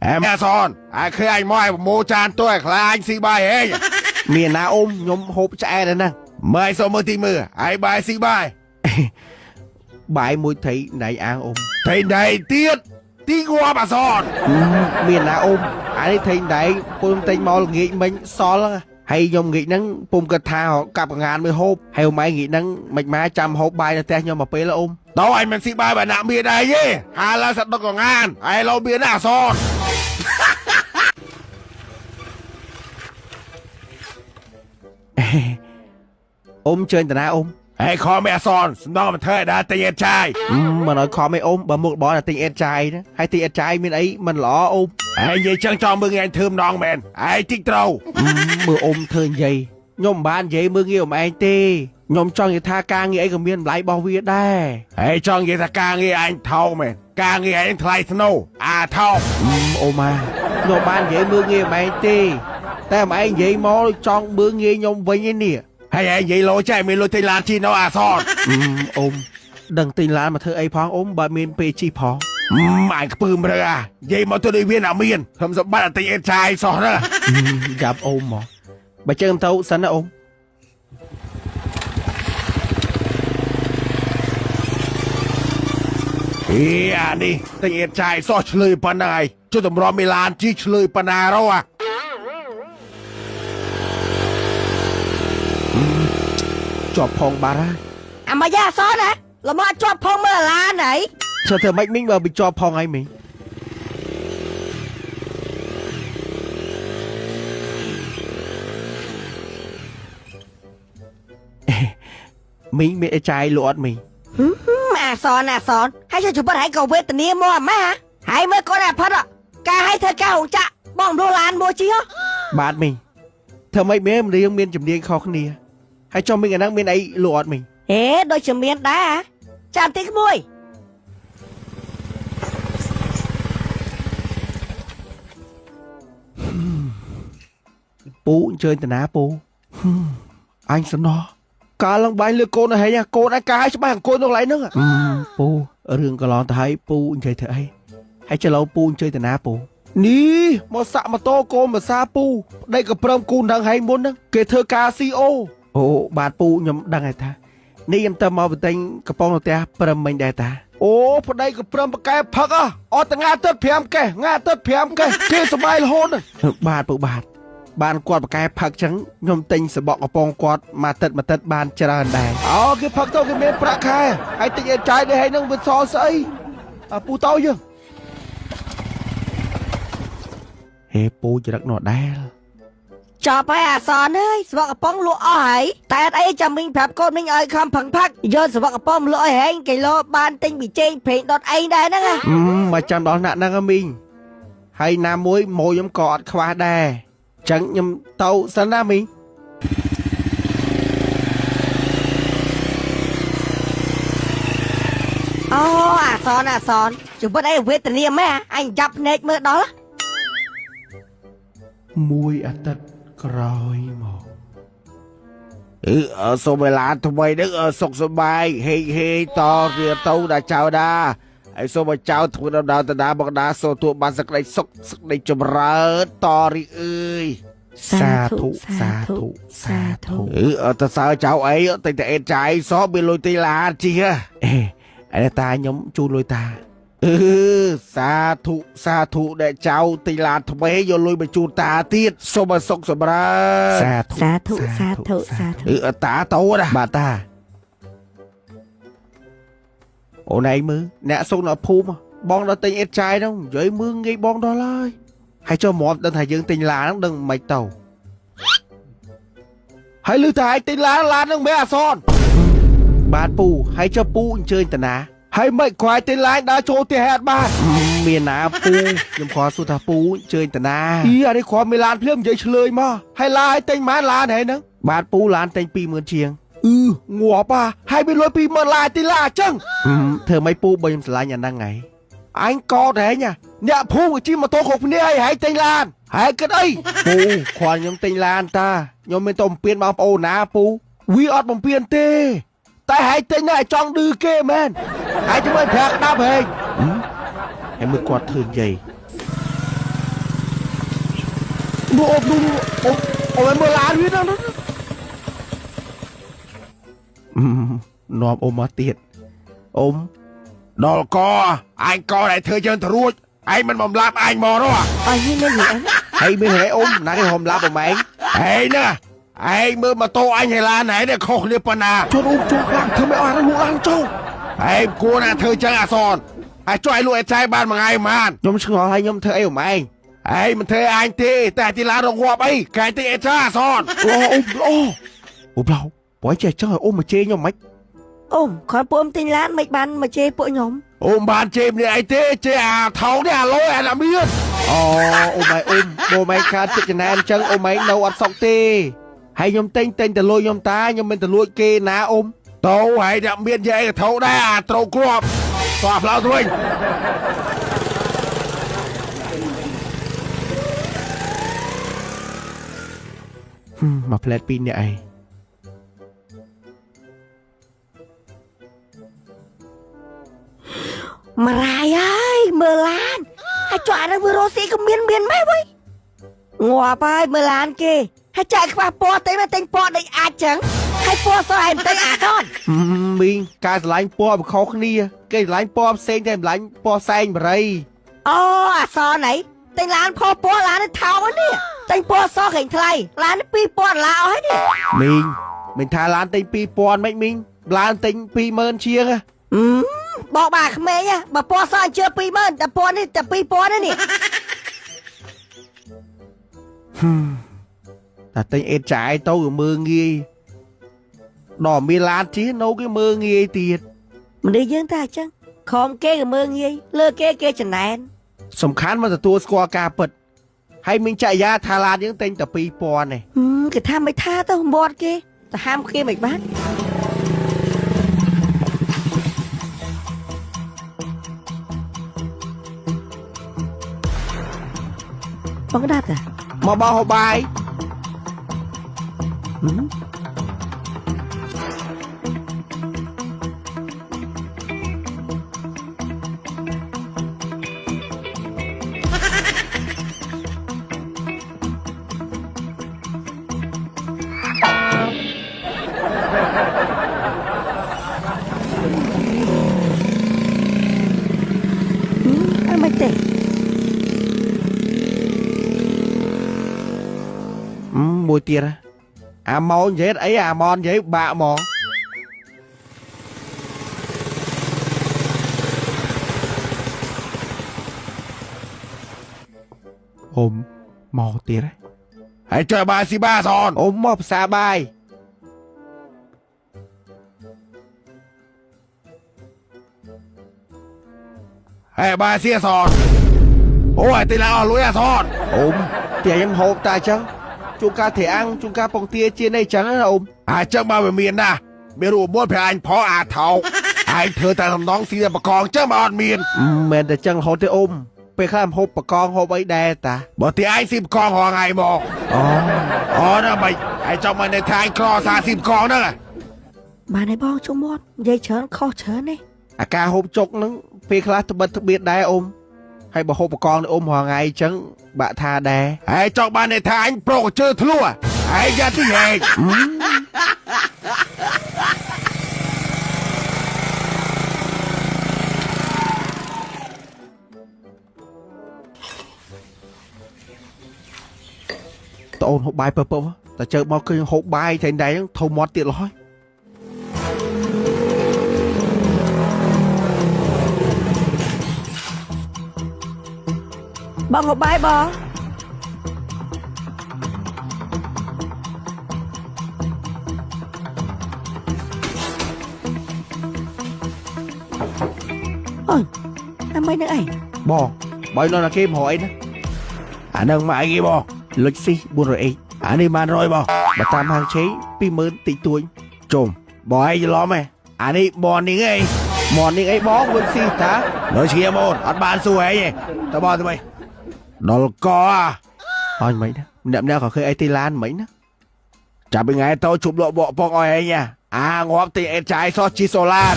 អែមអាសនអាយឃើញអញមកឲ្យប្រមូលចានទោះឲ្យខ្លាអញស៊ីបាយហេង មានណាអ៊ំខ្ញុំហូបឆ្អែតហើយហ្នឹង មើលឲ្យសុំមើលទីមើលអាយបាយស៊ីបាយ បាយមួយត្រីណៃអាងអ៊ំ ថៃណៃទៀតទីងាប់អាសន មានណាអ៊ំអានេះត្រីណៃពុំទិញមកល្ងាចមិញសល់ហ្នឹងហើយខ្ញុំងាកហ្នឹងពុំគិតថាកាប់កងានមួយហូបហើយអ៊ំឯងងាកហ្នឹងមិនមកចាំហូបបាយនៅផ្ទះខ្ញុំមកពេលអ៊ំ តោះអញមិនស៊ីបាយបើណាក់មានអីទេហាឡើយសត្វដុតកងានហើយលោមានណាអាសន អ៊ំជើញតាណាអ៊ំ ហេខំអសនសំដងមិនធ្វើឲ្យដល់តែអេតចាយ មិនឲ្យខំអីអ៊ំបើមុខរបរតែទិញអេតចាយណាហើយទិញអេតចាយមានអីមិនល្អអ៊ំ ហើយនិយាយចឹងចង់មើលងាយធ្វើម្ដងមែនហើយតិចត្រូវ មើលអ៊ំធ្វើនិយាយខ្ញុំមិនបាននិយាយមើលងាយអ៊ំឯងទេខ្ញុំចង់និយាយថាការងារអីក៏មានតម្លៃរបស់វាដែរ ហើយចង់និយាយថាការងារអញថោកមែនការងារអញថ្លៃធ្នូអាថោក អូម៉ាខ្ញុំបាននិយាយមើលងាយអ៊ំឯងទេតែអ៊ំឯងនិយាយមកចង់មើលងាយខ្ញុំវិញឯនេះ ហើយឯងនិយាយលោចេះមានលុយទិញឡានជីណូអាសន អ៊ំដឹងទិញឡានមកធ្វើអីផងអ៊ំបើមានពេលជិះផង អញខ្ពើមរើអានិយាយមកទៅដូចវាណាមានខ្ញុំសម្បត្តិអតិអេតចាយសោះណា យ៉ាប់អ៊ំមកបើចឹងទៅសិនណាអ៊ំ អេអានេះទិញអេតចាយសោះឆ្លើយប៉ុណ្ណឹងហើយចុះតម្រាំមីឡានជីឆ្លើយប៉ុណ្ណារោអា ជាប់ផងបាត់ហើយ អាមកយ៉ាអសណាលំអត់ជាប់ផងមើលអាឡានហី ធ្វើធ្វើម៉េចមីងបើវាជាប់ផងហើយមីងមីងមានអីចាយលក់អត់មីង អាសនអាសនហើយជួយជិតហើយក៏វេទនាមកអាម៉ាហើយមើលកូនអាផិតការឲ្យធ្វើការរោងចក្របងរស់ឡានមួយជីហ៎ បាទមីងធ្វើម៉េចមានរៀងមានជំនាញខុសគ្នាហើយចុះមីងអាហ្នឹងមានអីលក់អត់មីង ហេដូចជាមានដែរចាំតិចក្មួយ ពូអញ្ជើញតាណាពូហឹមអញសំណោះកាលឡើងបាញ់លើកូនទៅហែងកូនឯងកាយច្បាស់អង្គុយនៅកន្លែងហ្នឹងពូរឿងកន្លងទៅហើយពូអញ្ជើញធ្វើអីហើយចលោពូអញ្ជើញតាណាពូនេះមកសាក់ម៉ូតូកូនភាសាពូប្តីក៏ព្រមគូនដឹងហែងមុនហ្នឹងគេធ្វើការ CO អូបាទពូខ្ញុំដឹងហើយថានេះខ្ញុំទៅមកបន្ទិញកំប៉ុងនៅផ្ទះព្រមមិញដែរតា អូប្តីក៏ព្រមប្រកែផឹកអត់ថ្ងៃទឹក5កេះថ្ងៃទឹក5កេះគេសបាយរហូត បាទពូបាទបានគាត់ប្រកែផឹកចឹងខ្ញុំទិញសបកកំប៉ុងគាត់មួយទឹកមួយទឹកបានច្រើនដែរ អូគេផឹកទៅគេមានប្រាក់ខែហើយតិចអេតចាយនេះហើយនឹងវាសល់ស្អីអាពូតោយើង ហេពូចរិកនោះដែរ ចប់ហើយអាសនអើយស្វកកំប៉ុងលក់អស់ហើយតែអត់អីចាំមីងប្រាប់កូនមីងឲ្យខំផឹងផឹកយកស្វកកំប៉ុងលក់ឲ្យហែងគីឡូបានទិញប៊ីចេងប្រេងដុតអីដែរហ្នឹង មកចាំដល់ថ្នាក់ហ្នឹងហ៎មីងហើយណាមួយម៉ូយខ្ញុំក៏អត់ខ្វះដែរចឹងខ្ញុំទៅសិនណាមីង អូអាសនអាសនជីវិតអីវេទនាម៉េះអញចាប់ភ្នែកមើលដល់ មួយអាទិត្យក្រោយមក អឺសូមវេលាថ្មីនេះសុខសប្បាយហេហេតរៀទៅដល់ចៅដាហើយសូមឲ្យចៅធ្វើដំណើរទៅណាមកណាសូមទទួលបានសក្តីសុខសក្តីចម្រើនតរីអើយ សាធុសាធុសាធុ អឺតសើចៅអីតែតែអេតចាយសោះមានលុយទីឡានជីហ៎ អេអរតាខ្ញុំជូនលុយតា អឺសាធុសាធុដែលចៅទីឡានថ្មីយកលុយមកជូនតាទៀតសូមឲ្យសុខសម្រើន សាធុ សាធុសាធុសាធុ អឺតាតោណា បាទតាអូនឯងមើលអ្នកសុកនៅភូមិបងដល់ទិញអេតចាយហ្នឹងនិយាយមើលងាយបងដល់ហើយហើយចុះមកដឹងថាយើងទិញឡានហ្នឹងដឹងមិនទៅ ហើយឮថាឯងទិញឡានឡានហ្នឹងមិនអាសន បាទពូហើយចុះពូអញ្ជើញតាណា ហើយមិនខ្វាយទិញឡានដើរចូលផ្ទះហេតុបាន មានណាពូខ្ញុំខកសួរថាពូអញ្ជើញតាណា អីអានេះគ្រាន់មានឡានភ្លាមនិយាយឆ្លើយមកហើយឡានឲ្យទិញម៉ានឡានហេហ្នឹង បាទពូឡានទិញ20000ជាង អឺងាប់អាហើយមានលុយ20000ឡានទិញឡានអញ្ចឹង ហឹមធ្វើម៉េចពូបើខ្ញុំស្រឡាញ់អាហ្នឹងហី អញកោតហែងអ្នកភូមិក៏ជិះម៉ូតូគ្រប់គ្នាហើយហែងទិញឡានហើយគិតអី ពូគ្រាន់ខ្ញុំទិញឡានតាខ្ញុំមានទៅបំពេញបងប្អូនណាពូ វាអត់បំពេញទេតែហែងទិញណាឲ្យចង់ឌឺគេមែនហើយជួយប្រាក់ក្តាប់ហែង ហើយមើលគាត់ធ្វើនិយាយ អូអូអូអូមើលឡានវាហ្នឹងនាំអ៊ំមកទៀតអ៊ំ ដល់កអញកដែលធ្វើចឹងទៅរួចឯងមិនបំលាប់អញមកនោះ អញនេះមានរឿងអី ហើយមានហេអ៊ំណាគេហមឡាប់អ៊ំឯង ឯងណាឯងមើលម៉ូតូអញហើយឡានឯងនេះខុសគ្នាប៉ុណ្ណា ជន់អ៊ំជន់ខ្លាំងធ្វើមិនអស់អាលក់ឡានចូល ឯងគួរណាធ្វើចឹងអាសនហើយជួយឲ្យលក់អេតចាយបានមួយថ្ងៃប៉ុន្មាន ខ្ញុំឆ្ងល់ហើយខ្ញុំធ្វើអីអ៊ំឯង ឯងមិនធ្វើអញទេតែទីឡានរងាប់អីកែតិចអេតចាអាសន ល្អអ៊ំល្អអ៊ំឡៅបើចេះចឹងឲ្យអ៊ំមកជេរខ្ញុំមិន អ៊ំគ្រាន់ពួកអ៊ំទិញឡានមិនបានមកជេរពួកខ្ញុំ អ៊ំបានជេរម្នាក់អីទេជេរអាថោងនេះអាលយអាណាមាន អូអ៊ំឯងអ៊ំបងឯងខាតចិត្តចំណែនចឹងអ៊ំឯងនៅអត់សុខទេហើយខ្ញុំទិញទិញទៅលួចខ្ញុំតាខ្ញុំមិនទៅលួចគេណាអ៊ំ ទៅហើយអ្នកមានយាយក៏ថោដែរអាត្រូវគ្រាប់តោះផ្លោទៅវិញ មកផ្លែតពីរនាក់ឯង មរាយហើយមើលឡានហើយចុះអានឹងវារស់ស៊ីក៏មានមានម៉េះវិញងាប់ហើយមើលឡានគេហើយចាយខ្វះពណ៌ទេមកទិញពណ៌ដូចអាចចឹងហើយពណ៌សឲ្យមិនទិញអាកន មីងការឆ្លាញ់ពណ៌បខុសគ្នាគេឆ្លាញ់ពណ៌ផ្សេងតែឆ្លាញ់ពណ៌សែងបរិយ អូអាសនអីទិញឡានផុសពណ៌ឡាននេះថោកនេះទិញពណ៌សក្រែងថ្លៃឡាននេះ2000ដុល្លារអស់ហើយនេះ មីងមិនថាឡានទិញ2000មិនមីងឡានទិញ20000ជាងហ៎ អឺបោកបាក្មេងហ៎បើពណ៌សអញ្ជើ20000តែពណ៌នេះតែ2000ទេនេះ តែទិញអេតចាយទៅវាមើងងាយដល់មានឡានជិះនៅគេមើងងាយទៀត មនុស្សយើងតែអញ្ចឹងខំគេក៏មើងងាយលើគេគេចំណែន សំខាន់មកទទួលស្គាល់ការពិតហើយមីងចរិយាថាឡានយើងទិញតែ2000ទេ ហឹមគេថាមិនថាទៅមាត់គេទៅហាមគេមិនបានបងដាតា មកបោះហូបបាយ ហឹមអើមិនទេ អឺមួយទៀតហ៎អាម៉ោនិយាយអីអាម៉ននិយាយបាក់ហ្មងអ៊ំមកទៀតហ៎ ហើយជួយបាយស៊ីបាសន អ៊ំមកភាសាបាយ ហើយបាយស៊ីសនអូយទីឡាអស់លុយអាសន អ៊ំតែខ្ញុំហូបតែអញ្ចឹងជួនកាលធាអាំងជួនកាលពងទាជាអីចឹងណាអ៊ំ អាចចឹងបើវាមានណាមានរូបមន្តប្រាអញផលអាថោកឯងធ្វើតែសំដងស៊ីតែបកងចឹងបើអត់មាន មិនមែនតែចឹងរហូតទេអ៊ំពេលខ្លះហូបបកងហូបអីដែរតា បើទីឯងស៊ីបកងរាល់ថ្ងៃមក អូ អូណាមិនឯងចង់មកនៅថាឯងក្រសាស៊ីបកងហ្នឹង បានហើយបងជុំមាត់និយាយច្រើនខុសច្រើននេះ អាការហូបចុកហ្នឹងពេលខ្លះត្បិតត្បៀតដែរអ៊ំហើយបើហូបបកងនេះអ៊ំរាល់ថ្ងៃអញ្ចឹងបាក់ថាដែរ ឯងចង់បាននៅថាអញប្រុកជើធ្លុះឯងយ៉ាទីឯង តអូនហូបបាយពើពើតែជើមកឃើញហូបបាយតែតែហ្នឹងធំមាត់ទៀតឡើយ បងហូបបាយបងអូយអាមិននឹងអី បងបើនៅណាគេមករកអីណា អានឹងមកអីគេបង លុចស៊ី400អី អានេះបានរយបង បើតាមហាងឆេង20000តិចតួច ជុំបងឯងច្រឡំហ៎អានេះបងនេះឯង មកនេះអីបងលុចស៊ីតា នៅឈាមអូនអត់បានសួរឯងទេតើបងទៅវិញដល់ក អញមិនណាម្នាក់ម្នាក់ក៏ឃើញអីទីឡានមិនណា ចាប់ពីថ្ងៃទៅជប់លក់បកបងអោយឯងអាងាប់ទីអេតចាយសោះជីសូឡាន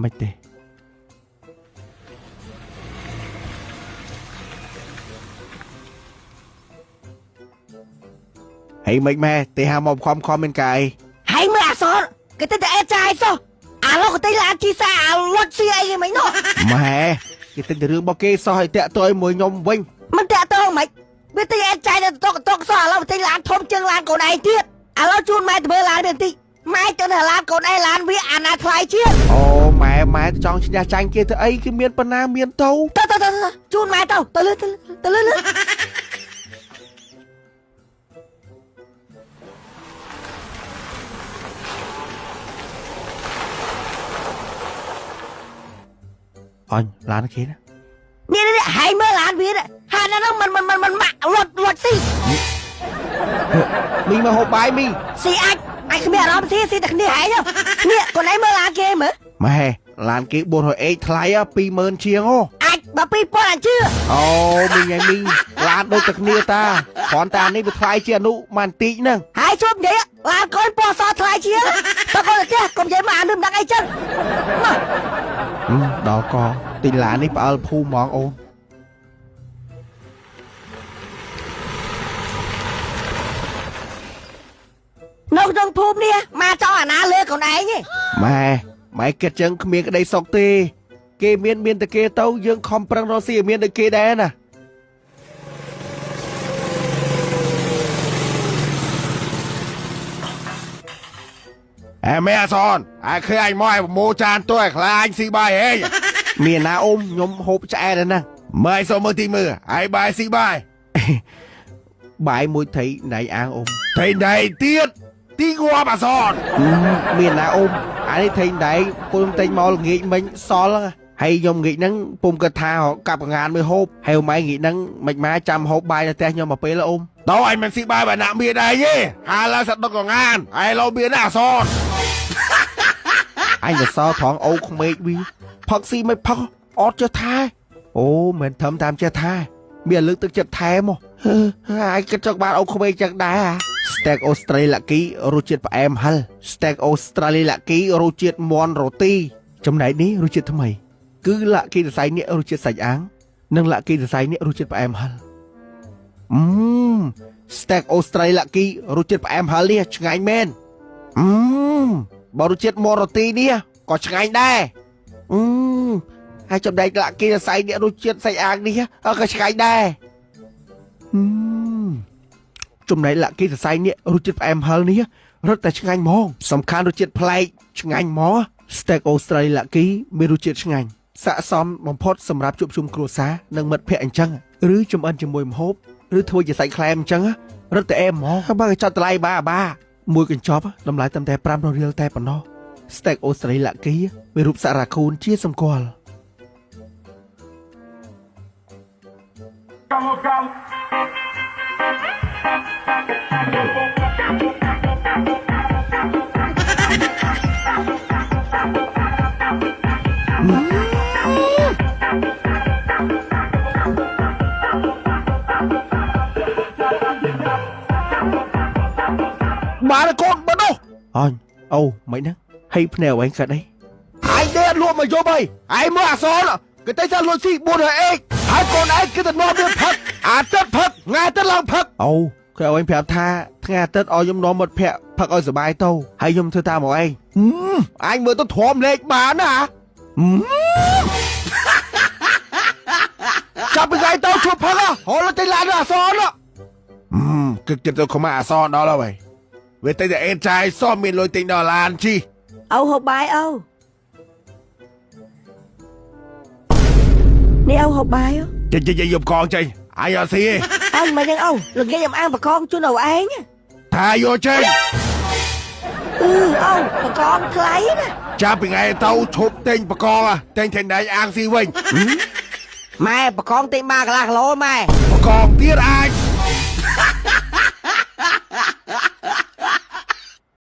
មិនទេហើយមិនម៉ែទេហាមកខំខំមានកាយ ហើយមើលអសរគេទៅតែអេចាយសោះអាឡូគេទៅឡានជីសាអាលុចស៊ីអីមិននោះ ម៉ែគេទិញតែរឿងរបស់គេសោះឲ្យតាក់ទយមួយខ្ញុំវិញ មិនតាក់តងមិនវាទៅអេចាយទៅតុកតុកសោះឥឡូវទៅឡានធំជាងឡានកូនឯងទៀតឥឡូវជូនម៉ែទៅមើលឡានវាបន្តិចម៉ែទៅនៅឡានកូនឯងឡានវាអាណាថ្លៃជាង អូម៉ែម៉ែចង់ឈ្នះចាញ់គេទៅអីគេមានប៉ុណ្ណាមានទៅ ទៅទៅទៅជូនម៉ែទៅទៅលឿនទៅលឿនទៅលឿន អញឡានគេណា នេះនេះហើយមើលឡានវាហាណានោះមិនមិនមិនមិនម៉ាក់លុតលុតស៊ី មីមកហូបបាយមី ស៊ីអាចអាចគ្មានអារម្មណ៍ស៊ីស៊ីតែគ្នាហែងនេះកូនឯងមើលឡានគេមើល ម៉ែឡានគេ 400H ថ្លៃ20000ជាងអូ អាចបើ2000អញជឿ អូមីងឯងមីឡានដូចតែគ្នាតាគ្រាន់តែអានេះវាថ្លៃជាងអនុបានតិចហ្នឹង ហើយជប់និយាយឡានកូនពណ៌សថ្លៃជាងតើកូនទៅចេះកុំនិយាយមកអានេះមិនដឹងអីចឹងមក ដល់កទិញឡាននេះផ្អើលភូមិហ្មងអូន នៅក្នុងភូមិនេះមកចង់អាណាលើកូនឯងទេ ម៉ែម៉ែគិតចឹងគ្មានក្តីសុខទេ គេមានមានតែគេទៅយើងខំប្រឹងរកស៊ីឲ្យមានដូចគេដែរណា អែមែអសនអាយឃើញអញមកឲ្យប្រមូលចានទោះឲ្យខ្លាអញស៊ីបាយហេ មានណាអ៊ំខ្ញុំហូបឆ្អែតហើយណា មើលឲ្យសុំមើលទីមើលអាយបាយស៊ីបាយ បាយមួយថៃណៃអាងអ៊ំ ថៃណៃទៀតទីងាប់អសន មានណាអ៊ំអានេះថៃណៃពុំទិញមកល្ងាចមិញសល់ហ្នឹងហើយខ្ញុំងាកហ្នឹងពុំគិតថាកាប់កងានមួយហូបហើយម៉ែងាកហ្នឹងមិនម៉ាចាំហូបបាយនៅផ្ទះខ្ញុំមកពេលអ៊ំ តោអញមិនស៊ីបាយបើណាក់មានដែរទេហាឡើងសដុកកងានហើយលោមានណាអសន អញទៅសល់ថងអូក្មេកវីផឹកស៊ីមិនផឹកអត់ចេះថែអូមិនធំតាមចេះថែមានលើកទឹកចិត្តថែមកហើយគិតចង់បានអូក្មេកចឹងដែរ Steak អូស្ត្រាលីឡាគីរសជាតិផ្អែមហិល Steak អូស្ត្រាលីឡាគីរសជាតិមាន់រ៉ូទីចំណែកនេះរសជាតិថ្មី គឺឡាគីសរសៃនេះរសជាតិសាច់អាំងនិងឡាគីសរសៃនេះរសជាតិផ្អែមហិលអឺ Steak អូស្ត្រាលីឡាគីរសជាតិផ្អែមហិលនេះឆ្ងាញ់មែនអឺបើរសជាតិមាន់រ៉ូទីនេះក៏ឆ្ងាញ់ដែរអឺហើយចំណែកឡាគីសរសៃនេះរសជាតិសាច់អាំងនេះក៏ឆ្ងាញ់ដែរអឺចំណែកឡាគីសរសៃនេះរសជាតិផ្អែមហិលនេះរត់តែឆ្ងាញ់ហ្មងសំខាន់រសជាតិប្លែកឆ្ងាញ់ហ្មង Steak អូស្ត្រាលីឡាគីមានរសជាតិឆ្ងាញ់ស័ក្តិសមបំផុតសម្រាប់ជួបជុំគ្រួសារនិងមិត្តភ័ក្តិអញ្ចឹងឬចម្អិនជាមួយម្ហូបឬធ្វើជាសាច់ក្លែមអញ្ចឹងរត់តែអែមហ្មងបើកញ្ចប់តម្លៃបាបាមួយកញ្ចប់តម្លៃត្រឹមតែ5រៀលតែប៉ុណ្ណោះ Steak អូស្ត្រាលីឡាគីមានរូបសារ៉ាខូនជាសម្គាល់ បានកូនបើនោះ អញអូមិនហ្នឹងហើយភ្នែកឯងកាត់អី អញដេកលក់មកយប់ហើយឯងមើលអសនគេទៅថាលុយស៊ី 400H ហើយកូនឯងគឺទៅនាំវាផឹកអាទិត្យផឹកថ្ងៃអាទិត្យឡើងផឹក អូគេឲ្យឯងប្រាប់ថាថ្ងៃអាទិត្យឲ្យខ្ញុំនាំមិត្តភ័ក្តិផឹកឲ្យសប្បាយទៅហើយខ្ញុំធ្វើតាមមកឯង អញមើលទៅទ្រាំលេខបានណាចាប់ពីថ្ងៃទៅជួបផឹកហូរទៅឡានអសនគិតគិតទៅខ្មាអសនដល់ហើយវាទៅតែអេតចាយសមមានលុយទិញដល់ឡានជី អូហូបបាយអូនេះអូហូបបាយ ចេញចេញយកកងចេញអញអត់ស៊ីទេ អើមិនយ៉ាងអូល្ងាចខ្ញុំអាំងបកងជូនអូឯង ថាយកចេញ អឺអូបកងថ្លៃណា ចាប់ពីថ្ងៃទៅឈប់ទិញបកងទិញថេណៃអាងស៊ីវិញ ម៉ែបកងទិញបានកន្លះគីឡូម៉ែ បកងទៀតអាច